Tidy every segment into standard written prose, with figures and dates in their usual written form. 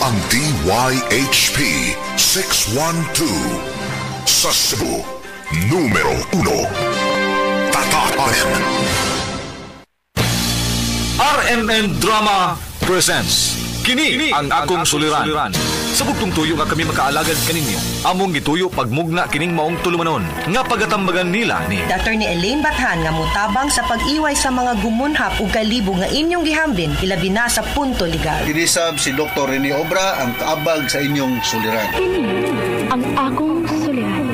ang DYHP 612 sa Cebu, numero 1. Tatak RM. RMN Drama presents Kini ang akong suliran. Sa bugtong tuyo nga kami makaalagad kaninyo. Among gituyo pagmugna kining maong tulumanon nga pagatambagan nila ni Attorney Elaine Bathan nga mutabang sa pag-iway sa mga gumunhap ug kalibog nga inyong gihambin ilabi na sa punto legal. Kinisab si Dr. Rene Obra ang kaabag sa inyong suliran. Kini ang akong suliran.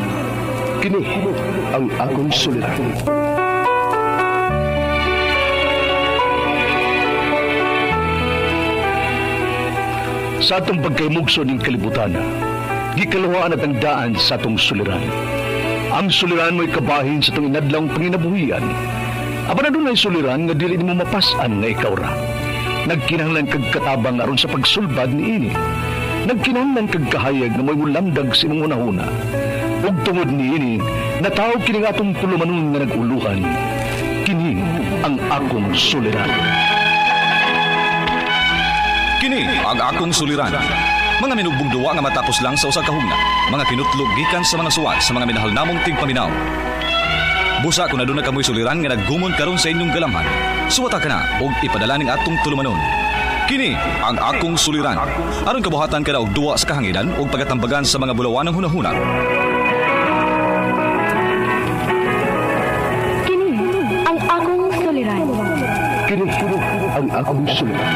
Kini ang akong suliran. Sa atong pagkaymugso ning kalibutan, gikaluhaan at ang daan sa atong suliran. Ang suliran mo'y kabahin sa atong inadlawng panginabuhian. Apan adunay suliran nga dili nimo mapas-an nga ikaw ra. Nagkinahanglan kag katabang aron sa pagsulbad niini. Nagkinahanglan kag kahayag nga mo'y mulamdag sa imong hunahuna. Ug tungod niini, natawag kining atong tulumanon nga nag-uluhan. Kini ang akong suliran. Kini ang akong suliran. Mga minugbong duwa nga matapos lang sa usa ka hugna. Mga kinutlog gikan sa mga suwat sa mga minahal namong tigpaminaw. Busa kung aduna kamoy suliran nga naggumon karon sa inyong galamhan. Suwata ka na og ipadala ning atong tulumanon. Kini ang akong suliran. Aron kabuhatan kada og duwa sa kahanginan ug pagatambagan sa mga bulawanang hunahuna. Kini ang akong suliran. Kini ang akong suliran.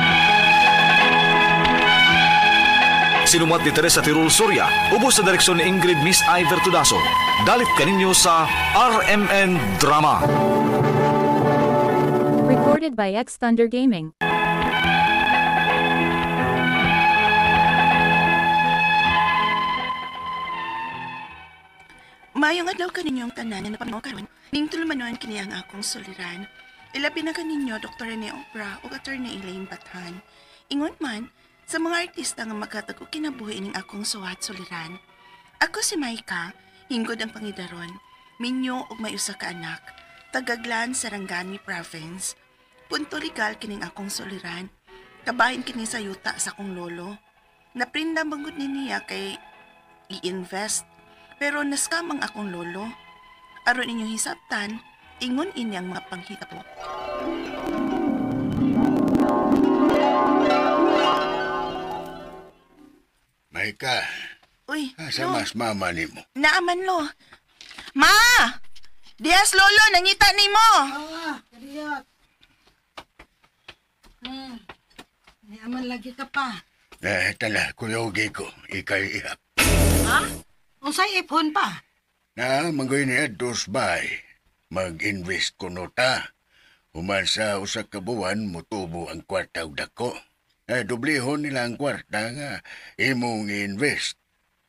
Sinumat ni Teresa Tirul Soria, ubos sa direksyon ni Ingrid Miss Iver Tudaso. Dalit kaninyo sa RMN Drama. Recorded by X Thunder Gaming. Mayong adlaw kaninyong tanan nga napaminaw karon. Ning tulumanon kini ang akong suliran. Ilabi na kaninyo Dr. Rene Obra ug Attorney Elaine Bathan. Ingon man sa mga artista nga maghatag og kinabuhi ning akong suwat suliran. Ako si Maika, hinggod ang pangidaron, minyo og may usa ka anak, tagaglan Sarangani Province. Punto legal kining akong suliran. Kabahin kini sa yuta sa akong lolo. Naprinda bangod ni niya kay i-invest. Pero nascam ang akong lolo. Aron inyong hisabtan, ingon ini ang mga panghitabo. Maika, Uy, asa lo, mas mama nimo? Naaman lo. Ma! Dias lolo, nangita nimo. Ah, kariyot. Niaman lagi ka pa. Eh, tala, kuyogi ko, ikay ihap. Ha? Unsay iphon pa? Na, manggoy niya dos bay. Mag-invest ko nota. Human sa usa ka buwan, mutubo ang kwarta og dako. Eh, dublihon nila ang kwarta nga imong i-invest.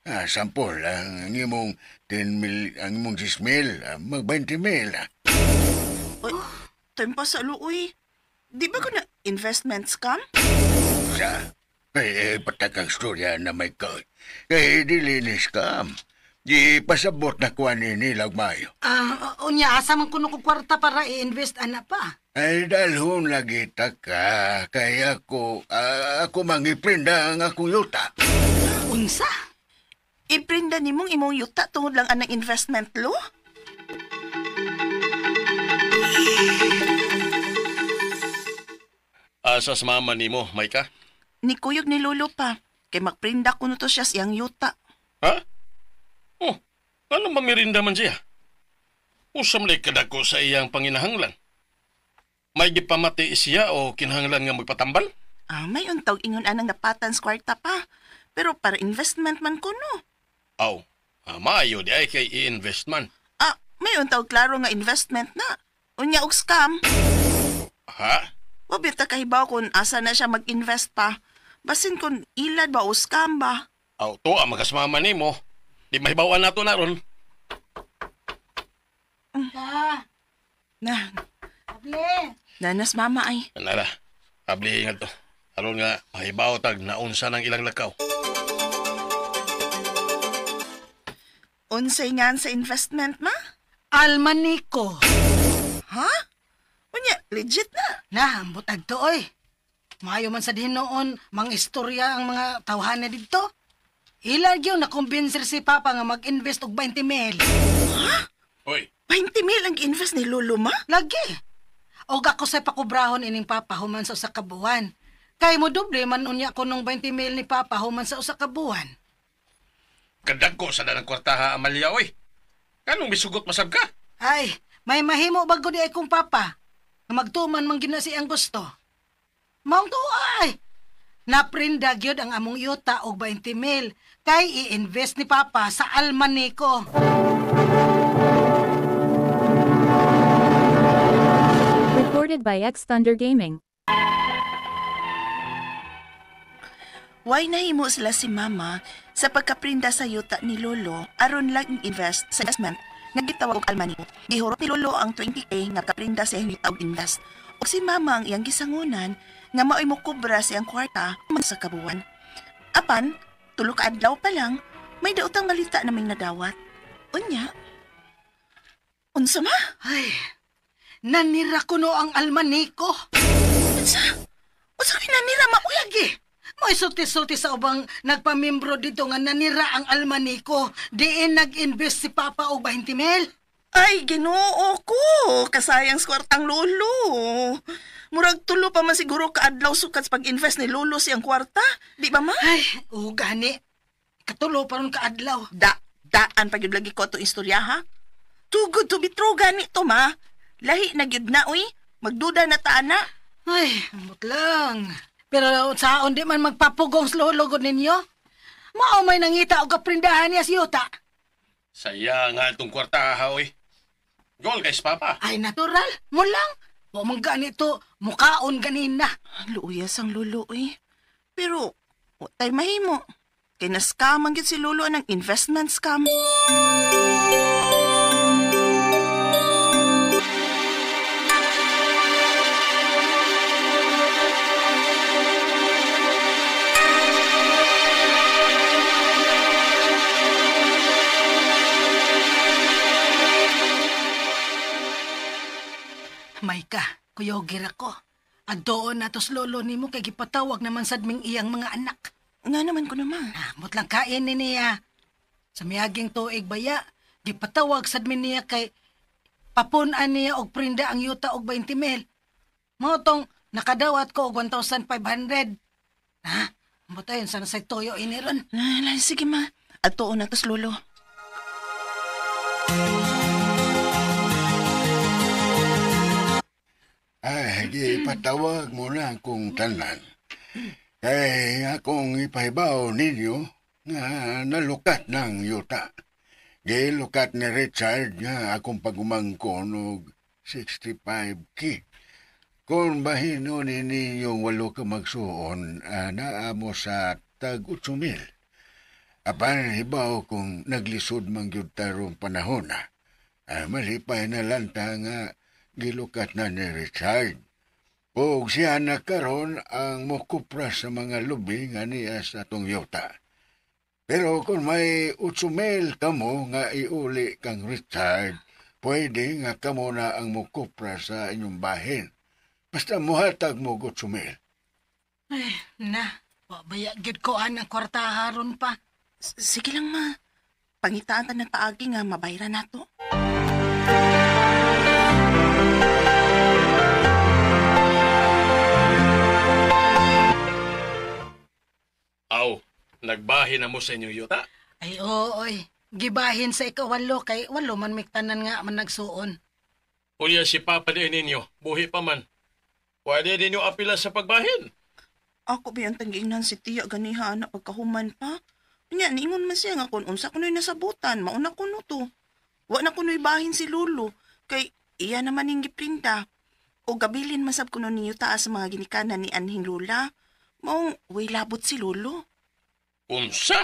Ah, sampol, ang imong 10 mil, ang imong 10 mil, mag 20 mil. Uy, tempo sa luoy. Di ba ko na investment scam? Sa, eh, patakang storya na may ka. Eh, dili ni scam. Di pasabot na kuha ni nilag mayo. Ah, unya asa man kuno ko kwarta para i-invest ana pa. Ay, dalhon lagi ta ka, kaya ako, ako mangiprinda ang akong yuta. Unsa? Iprinda nimong imong yuta tungod lang anang investment lo? Asa sa mama nimo, Maika? Nikuyog ni lolo pa. Kay magprinda kuno to siya siyang yuta. Ha? Oh, ano mamirinda man siya? Usam lay kadako sa iyang panginahanglan. May gipamati siya o kinahanglan nga magpatambal? Ah, may untawg ingon anang napatan sa kwarta pa. Pero para investment man kuno. Aw, maayo di ay kay i-invest man. Ah, may untawg klaro nga investment na. Unya og scam. Ha? Wa bita kahibaw kung asa na siya mag-invest pa. Basin kung ilad ba o scam ba. Aw, to ang makasmama nimo. Di mahibawan nato na ron. Ka, Na, able. nanas mama ay. Nara, abli nga to. Aron nga mahibaw tag naunsa ng ilang lakaw. Unsay nga sa investment ma? Almaniko. Ha? Unya, legit na. Na, ambot agto oy. Maayo man sa hinoon, mang istorya ang mga tawhana didto. Ila gyud nakumbinser si Papa nga mag-invest og 20 mil. Ha? Oy. 20 mil ang invest ni Lolo, ma? Lagi. Og ako sa pakubrahon ining Papa human sa usa ka buwan. Kay mo doble man unya ko nung 20 mil ni Papa human sa usa ka buwan. Kadagko sa danang kwartaha, Amalia, oy. Kanong misugot masab ka? Ay, may mahimo bago di ay kong Papa. Nga magtuman man gyud na siyang gusto. Maong tuo ay. Naprinda gyud ang among yuta og 20 mil kay i-invest ni Papa sa Almanico. Recorded by X Thunder Gaming. Why nahimo sila si Mama sa pagkaprinda sa yuta ni Lolo aron lang invest sa investment nga gitawag og Almanico. Gihurot ni Lolo ang 20k nga kaprinda sa iyang yuta og invest. Og si Mama ang iyang gisangunan nga maoy mokobra sa iyang kwarta man sa kabuwan. Apan, tulo ka adlaw pa lang, may daotang balita na may nadawat. Unya, unsa ma? Ay, nanira kuno ang Almanico. Unsa? Unsa kay nanira ma? Uy, lagi. May sulti-sulti sa ubang nagpamimbro dito nga nanira ang Almanico. Diin nag-invest si Papa og 20 mil. Ay, Ginoo ko. Kasayang sa kwartang Lolo. Murag tulo pa man siguro kaadlaw sukat sa pag-invest ni Lolo siyang kwarta. Di ba, ma? Ay, oo gani. Katulo pa ron kaadlaw. Daan pa gyud lagi ko itong istorya, ha? Too good to be true gani to, ma. Lahi na gyud na, uy. Magduda na ta, ana. Ay, amot lang. Pero saon di man magpapugong sa lolo gud ninyo? Mao may nangita og kaprindahan niya si yuta. Saya nga itong kwartaha, oy. Gol guys, Papa. Ay, natural. Mo lang. Wa man ganito, mukaon ganina. Luuyas ang lolo, eh. Pero, wa tay mahimo. Kay na-scam ang gyud si Lolo ng investment scam. Maika, kuyogir ako. Adtoon na tos lolo nimo kay gipatawag naman sad ming iyang mga anak. Nga naman ko naman. Ah, mutlang kain ni niya. Sa miaging tuig baya, gipatawag sad mi niya kay papun-an niya og prinda ang yuta og 20 mil. Mao tong nakadawat ko og 1,500. Ha? Mutayon sana sa toyo ini ron. Ay, sige ma. Adtoon na tos lolo. Ay, gipatawag mo na akong tanan. Kay akong ipahibaw ninyo nga nalukat ng yuta. Gilukat ni Richard nga akong pagumangkon og 65K. Kung bahino ni ninyong walo ka magsuon, naamo sa tag 8,000. Apan hibaw kung naglisod man gyud tarong panahon na. Malipay na lanta nga gilukat na ni Richard. Og siya na karon ang mokupra sa mga lubi nga niya sa atong yuta. Pero kung may 8,000 kamo nga iuli kang Richard, pwede nga kamo na ang mokupra sa inyong bahin. Basta muhatag mo 8,000. Ay, na. Wabaya gyud ko ang kwarta haron pa. Sige lang, ma. Pangitaan ta ng paagi nga mabayran nato. Aw, nagbahin na mo sa inyong yuta? Ay, oo, oy. Gibahin sa ikawalo kay walo man miktanan nga man nagsuon. Unya si Papa din ninyo, buhi pa man. Pwede ninyo apila sa pagbahin. Ako ba yung tanggiingnan si Tiya ganiha na pagkahuman pa? Unya, niingon man siya nga kung unsa kuno'y nasabutan, mauna kuno to. Wa na kuno'y bahin si Lolo, kay iya naman ning giprinda. O gabilin masab kuno ninyo taas sa mga ginikanan ni Anhing Lula. Maong way labot si Lolo. Unsa?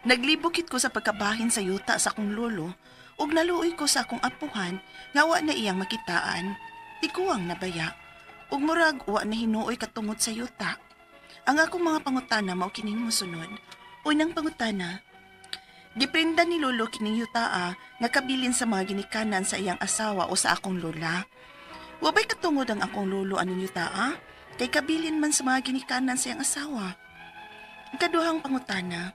Naglibukit ko sa pagkabahin sa yuta sa akong lolo ug naluoy ko sa akong apuhan nga wa na iyang makitaan. Tiguang nabaya ug murag wa na hinuoy katungod sa yuta. Ang akong mga pangutana mao kining mosunod. Unang pangutana, giprinda ni Lolo kining yutaa nga kabilin sa mga ginikanan sa iyang asawa o sa akong lola. Wabay katungod ang akong lolo aning yutaa kay kabilin man sa mga ginikanan sa iyang asawa. Ikaduhang pangutana,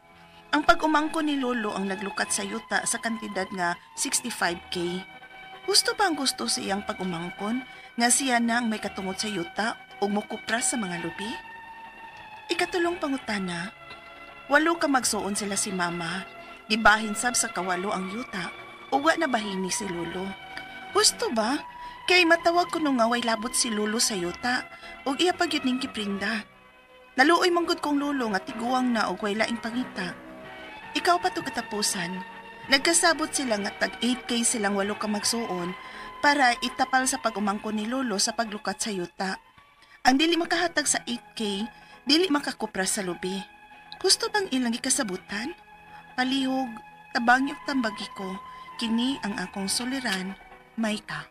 ang pag-umangko ni Lolo ang naglukat sa yuta sa kantidad nga 65K. Husto ba ang gusto sa iyang pag-umangkon nga siya na ang may katungod sa yuta o mukupra sa mga lubi? Ikatulong pangutana, walo ka magsuon sila si Mama. Gibahin sab sa kawalo ang yuta ug wa na bahini si Lolo. Husto ba? Kay matawag ko nga way labot si Lolo sa yuta ug iya pa gyud ning giprinda. Naluoy man gud kong lolo nga tiguang na og way laing pangita. Ikaw pa to katapusan. Nagkasabot sila nga tag 8K silang walo ka magsuon para itapal sa pag-umangko ni Lolo sa paglukat sa yuta. Ang dili makahatag sa 8K, dili makakupra sa lubi. Gusto bang ilang ikasabutan? Palihog, tabang yung tambagi ko, kini ang akong suliran, Maika.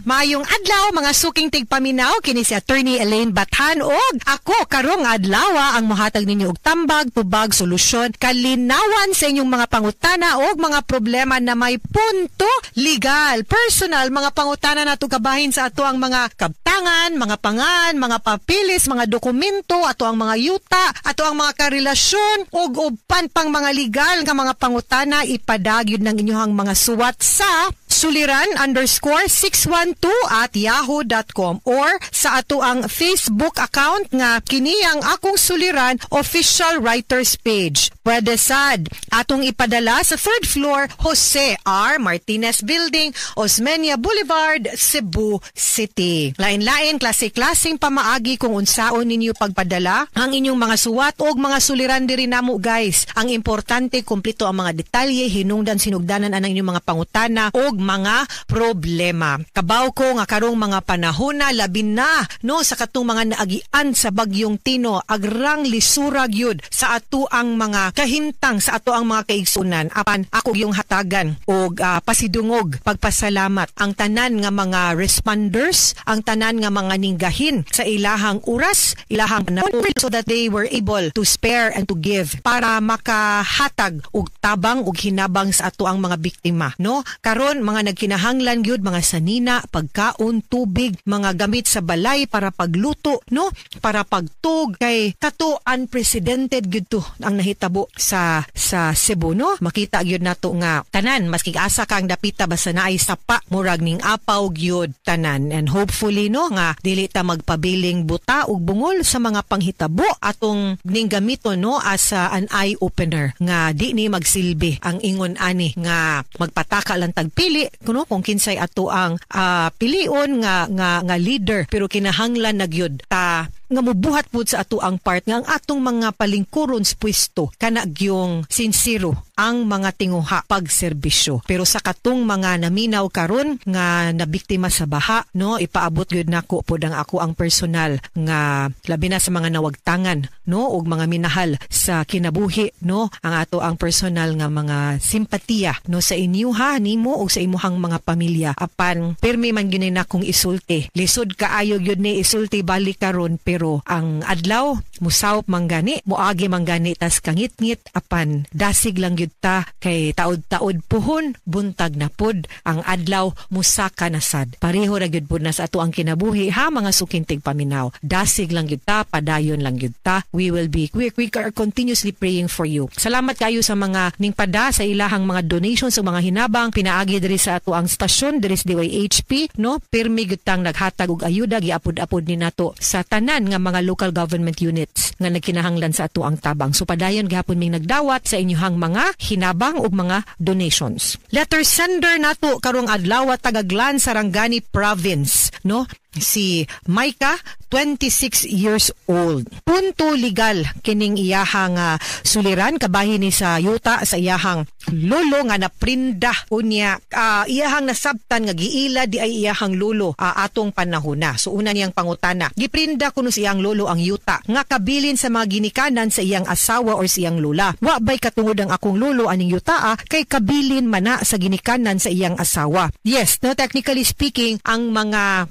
Maayong adlaw mga suking tigpaminaw, kini si Attorney Elaine Bathan og ako karong adlaw ang mohatag ninyo og tambag, tubag, solusyon, kalinawan sa inyong mga pangutana og mga problema na may punto legal, personal, mga pangutana nato kabahin sa ato ang mga kabtangan, mga pangan, mga papilis, mga dokumento, ato ang mga yuta, ato ang mga karelasyon og uban pang mga legal nga mga pangutana. Ipadagyod ng inyong mga suwat sa suliran_612@yahoo.com or sa ato ang Facebook account nga kini ang Akong Suliran official writers page. Pwede sad atong ipadala sa 3rd floor, Jose R. Martinez Building, Osmeña Boulevard, Cebu City. Lain-lain klase-klaseng pamaagi kung unsaon ninyo pagpadala ang inyong mga suwat og mga suliran diri namo, guys. Ang importante, kumpleto ang mga detalye, hinungdan sinugdanan ang inyong mga pangutana og mga problema. Kabaw ko nga karong mga panahon na, labi na no sa katong mga naagian sa bagyong Tino, agrang lisura gyud sa ato ang mga kahimtang sa ato ang mga kaigsunan. Apan ako yung hatagan og pasidungog pagpasalamat ang tanan nga mga responders, ang tanan nga mga ninggahin sa ilahang oras, ilahang panahon so that they were able to spare and to give para makahatag og tabang og hinabang sa ato ang mga biktima, no? Karon mga nagkinahanglan gyud mga sanina, pagkaon, tubig, mga gamit sa balay para pagluto, no, para pagtug, kay kato unprecedented gyud to ang nahitabo sa Cebu, no? Makita gyud nato nga tanan, maski asa kang dapita, basta naay sapa, murag ning apaw gyud tanan. And hopefully, no, nga dili ta magpabiling buta ug bungol sa mga panghitabo, atong ning gamiton, no, as an eye opener nga di ni magsilbi ang ingon ani nga magpataka lang tagpili kuno kung kinsay ato ang pilion nga nga nga leader, pero kinahanglan na gyud ta nga mubuhat pud sa ato ang part nga ang atong mga palingkuron sa pwesto kana gyung sinsero ang mga tinguha pagserbisyo. Pero sa katong mga naminaw karon nga nabiktima sa baha, no, ipaabot gyud nako pod ang ako ang personal nga labi na sa mga nawagtangan, no, ug mga minahal sa kinabuhi, no, ang ato ang personal nga mga simpatiya, no, sa inyuha nimo ug sa imuhang mga pamilya. Apan pirmi man gyud na kong isulti, lisod kaayo gyud ni isulti balik karon, pero ang adlaw musawop man gani, moagi man gani tas kangitngit, apan dasig lang gyud ta kay taod-taod puhon, buntag na pud ang adlaw, musaka na sad. Pareho ra gyud pud na sa ato ang kinabuhi ha, mga suking tigpaminaw. Dasig lang gyud ta, padayon lang gyud ta. We are continuously praying for you. Salamat kayo sa mga ningpada sa ilahang mga donations o mga hinabang pinaagi diri sa ato ang stasyon diri sa DYHP, no? Pirmi gyud tang naghatag og ayuda, giapod-apod ni nato sa tanan nga mga local government units nga nagkinahanglan sa ato ang tabang. So padayon gihapon ming nagdawat sa inyuhang mga hinabang ug mga donations. Letter sender nato karong adlaw, taga-Glan, Sarangani Province, no? Si Micah, 26 years old. Punto legal kining iyahang suliran, kabahin ni sa yuta sa iyahang lolo nga naprinda. Unya iyahang nasabtan nga giila di ay iyahang lolo atong panahona. So una niyang pangutana, giprinda kuno sa iyang lolo ang yuta nga kabilin sa mga ginikanan sa iyang asawa or sa iyang lola. Wa bay katungod ang akong lolo aning yutaa kay kabilin mana sa ginikanan sa iyang asawa? Yes, no, technically speaking, ang mga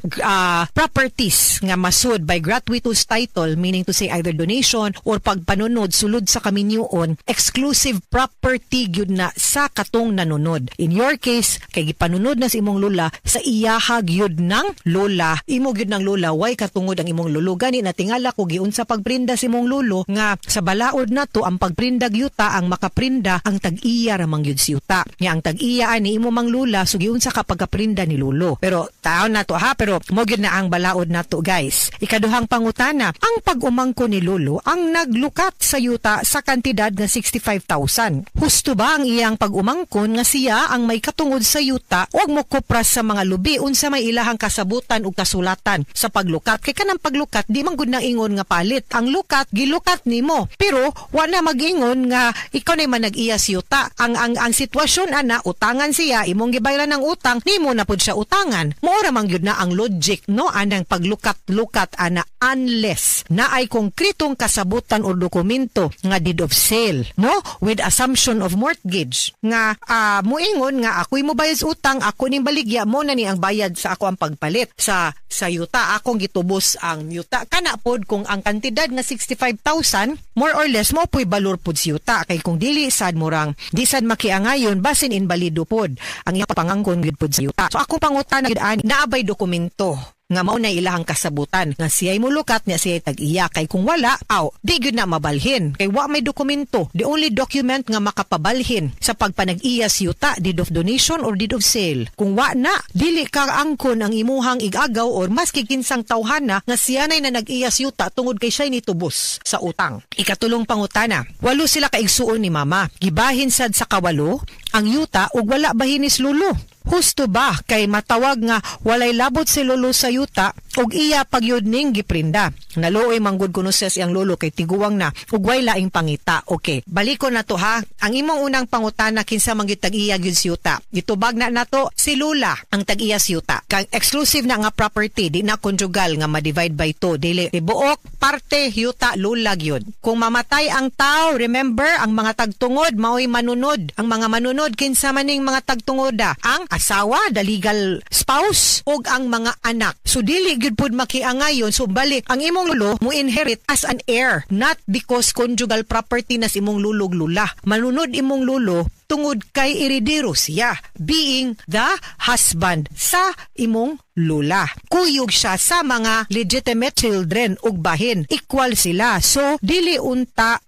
properties nga masud by gratuitous title, meaning to say either donation or pagpanunod sulod sa kaminyoon, exclusive property gyud na sa katong nanunod. In your case, kay gipanunod na sa imong lola, sa iyaha gyud ng lola, imo gyud ng lola, way katungod ang imong lolo. Gani natingala ko giunsa pagprinda sa imong lolo nga sa balaod nato ang pagprinda yuta, ang makaprinda ang tag-iya ra man gyud si yuta. Nya ang tag-iya ani imo mang lola, so giunsa ka pagkaprinda ni lolo. Pero taon nato ha, pero mo gyud na ang balaod nato, guys. Ikaduhang pangutana, ang pag-umangko ni lolo ang naglukat sa yuta sa kantidad nga 65,000. Husto ba ang iyang pag-umangkon nga siya ang may katungod sa yuta og mokopras sa mga lubi, unsa may ilahang kasabutan ug kasulatan sa paglukat? Kay kanang paglukat di man gud na ingon nga palit. Ang lukat gilukat nimo, pero wa na mag-ingon nga ikaw na man nag-iya sa yuta. Ang sitwasyon ana, utangan siya, imong gibayran ang utang, nimo na pud siya utangan. Mao ra man gyud na ang logic, no, anang paglukat-lukat ana, unless na ay konkretong kasabutan o dokumento nga deed of sale, no, with assumption of mortgage nga muingon nga ako'y mobayad sa utang, ako ning baligya mo na ni ang bayad sa ako ang pagpalit sa yuta, akong gitubos ang yuta. Kana pod kung ang kantidad nga 65,000 more or less mo po'y balor pod si yuta, kay kung dili sad murang di sad makiangayon, basin inbalido pod ang iyang pangangkon gyud pod sa yuta. So ako pangutana gyud ani, naabay dokumento nga mao na ilahang kasabutan nga siya'y mulukat niya, siya'y tag-iya? Kay kung wala, aw, di gyud na mabalhin kay wa may dokumento. The only document nga makapabalhin sa pagpanag-iya sa yuta, deed of donation or deed of sale. Kung wa na, dili ka angkon ang imuhang igagaw or maski kinsang tawhana nga siya na nag-iya sa yuta tungod kay siya'y nitubos sa utang. Ikatulong pangutana, walo sila kaigsuon ni mama. Gibahin sad sa kawalo ang yuta ug wala bahinis lulo. Husto ba kay matawag nga walay labot si lolo sa yuta ug iya pagyud ning giprinda? Naluoy manggod kuno siya siyang lolo kay tiguang na ug way laing pangita. Okay, balikon na to ha. Ang imong unang pangutana, kinsa man gyud tag-iya gyud si yuta? Gitubag na nato, si Lola ang tag-iya si yuta. Kang exclusive na nga property, di na conjugal nga ma-divide by 2, dili. Tibuok parte yuta lola gyud. Kung mamatay ang tao, remember, ang mga tagtungod maoy manunod. Ang mga manunod, kinsa maning mga tagtungoda? Ang asawa, the legal spouse, ug ang mga anak. So dili gyud pud makiangayon. So balik, ang imong lolo mo inherit as an heir, not because conjugal property na sa imong lulog lula. Manunod imong lolo tungod kay eredero siya, being the husband sa imong lula. Kuyog siya sa mga legitimate children ug bahin. Equal sila. So, dili unta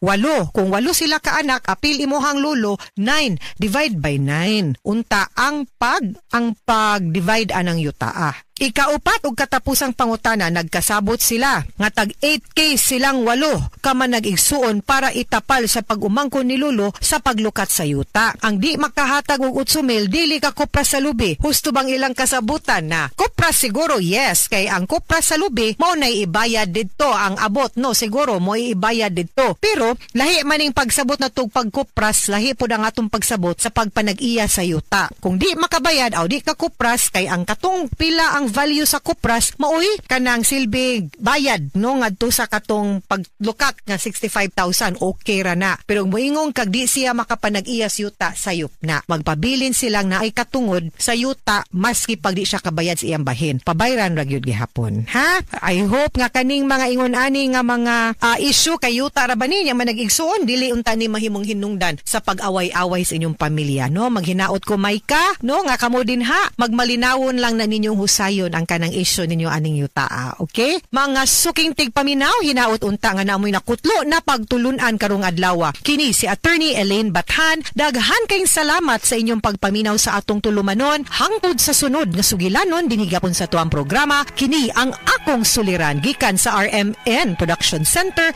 walo. Kung walo sila kaanak, apil imuhang lolo, 9 divide by 9. Unta ang pag divide anang yutaa. Ikaupat ug katapusang pangutana, nagkasabot sila nga tag 8K silang walo ka manag-igsuon para itapal sa pag-umangkon ni lolo sa paglukat sa yuta. Ang di makahatag og 8,000 dili ka kopra sa lubi. Husto bang ilang kasabutan na kopra? Siguro yes, kay ang kopra sa lubi mao nay ibayad didto ang abot, no, siguro mo ibayad didto. Pero lahi maning pagsabot na tug pagkupras, lahi pod ang atong pagsabot sa pagpanag-iya sa yuta. Kung di makabayad, aw di ka kupras, kay ang katong pila ang value sa kupras maoy kanang silbig bayad, no, ngadto sa katong paglukat nga 65,000, okay ra na. Pero moingon kag di siya makapanag-iya sa yuta, sayop na. Magpabilin silang naay katungod sa yuta maski pag di siya kabayad sa iyang bahin. Pabayran ra gyud gihapon, ha. I hope nga kaning mga ingon ani nga mga issue kay yuta ra ba niya manag-igsuon, dili unta ni mahimong hinungdan sa pag-away-away sa inyong pamilya, no. Maghinaot ko, Maika, no, nga kamo din ha, magmalinawon lang na ninyong husayon ang kanang issue ninyo aning yuta, okay? Mga suking tigpaminaw, hinaot unta nga namoy nakutlo na pagtulunan karong adlaw. Kini si Attorney Elaine Bathan. Daghan kayong salamat sa inyong pagpaminaw sa atong tulumanon. Hangtod sa sunod nga sugilanon dinhi gapon sa tuang programa, kini ang Akong Suliran, gikan sa RMN Production Center.